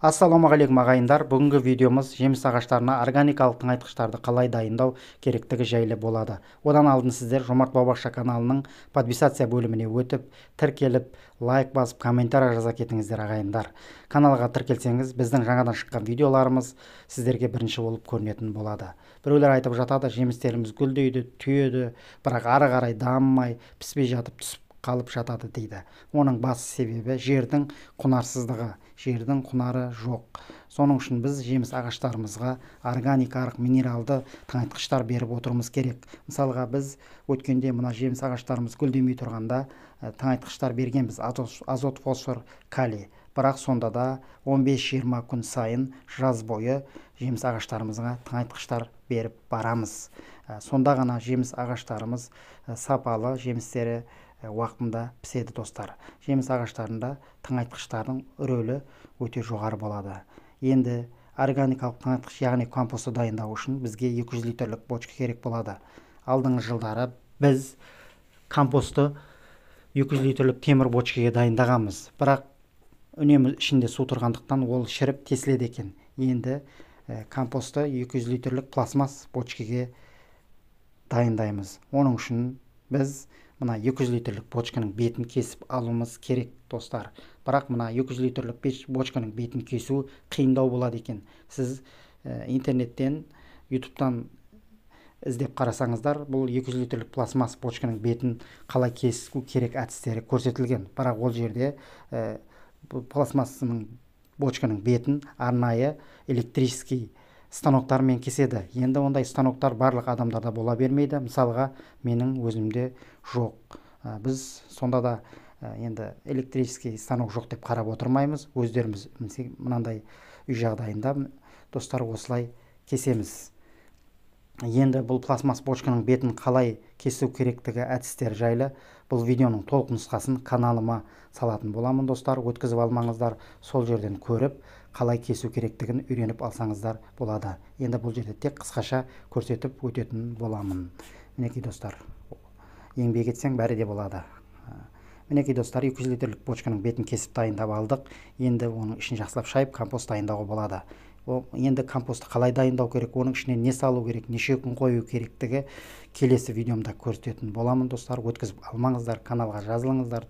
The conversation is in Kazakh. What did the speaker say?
Ассалаумағалейкум ағайындар. Бүгінгі видеомыз жеміс ағаштарына органикалық тыңайтқыштарды қалай дайындау керектігі жайлы болады. Одан алдын сіздер Жомарт Бау-бақша каналының подписаться бөліміне өтіп, тіркеліп, лайк басып, комментарий жаза кетіңіздер ағайындар. Каналға тіркелсеңіз, біздің жаңадан шыққан видеоларымыз сіздерге бірінші болып көрінетін болады. Біреулер айтып жатады, жемістеріміз гүлдейді, түйеді, бірақ ары қарай дамымай, піспей жатып түсіп қалып жатады дейді. Оның басты себебі жердің құнарсыздығы, жердің құнары жоқ. Соның үшін біз жеміс ағаштарымызға органикалық минералды тыңайтқыштар беріп отыруымыз керек. Мысалға біз өткенде мына жеміс ағаштарымыз гүлдемей тұрғанда тыңайтқыштар бергенбіз, азот, фосфор, калий. Бірақ сонда да 15-20 күн сайын жаз бойы жеміс ағаштарымызға тыңайтқыштар беріп барамыз. Сонда ғана жеміс ағаштарымыз сапалы жемістері уақытында піседі достар. Жеміс ағаштарында тыңайтқыштардың рөлі өте жоғары болады. Енді органикалық тыңайтқыш, яғни компостты дайындау үшін бізге 200 литрлік бочка керек болады. Алдыңғы жылдары біз компостты 200 литрлік темір бочкаға дайындағанбыз. Бірақ үнемі ішінде су тұрғандықтан ол шіріп тесіледі екен. Енді компостты 200 литрлік пластмасс бочкаға дайындаймыз. Оның үшін біз мына 200 литрлік бочканың бетін кесіп алуымыз керек достар. Бірақ мына 200 литрлік бочканың бетін кесу қиындау болады екен. Сіз интернеттен, ютубтан іздеп қарасаңыздар, бұл 200 литрлік пластмасс бочканың бетін қалай кесу керек әдістері көрсетілген. Бірақ ол жерде пластмассының бочканың бетін арнайы электрический станоктармен кеседі. Енді ондай станоктар барлық адамдарда бола бермейді. Мысалға, менің өзімде жоқ. Біз сонда да енді электрический станок жоқ деп қарап отырмаймыз. Өздеріміз мынандай үй жағдайында достар осылай кесеміз. Енді бұл пластмасс бочканың бетін қалай кесу керектігі әдістер жайлы бұл видеоның толық нұсқасын каналыма салатын боламын достар. Өткізіп алмаңыздар, сол жерден көріп қалай кесу керектігін үйреніп алсаңыздар болады. Енді бұл жерде тек қысқаша көрсетіп өтетін боламын. Мінекей достар, еңбек етсең бәрі де болады. Мінекей достар, 200 литрлік бочканың бетін кесіп дайындап алдық. Енді оның ішін жақсылап шайып компост дайындауға болады. Енді компостты қалай дайындау керек, оның ішіне не салу керек, неше күн қою керектігі келесі видеомда көрсететін боламын достар. Өткізіп алмаңыздар, каналға жазылыңыздар.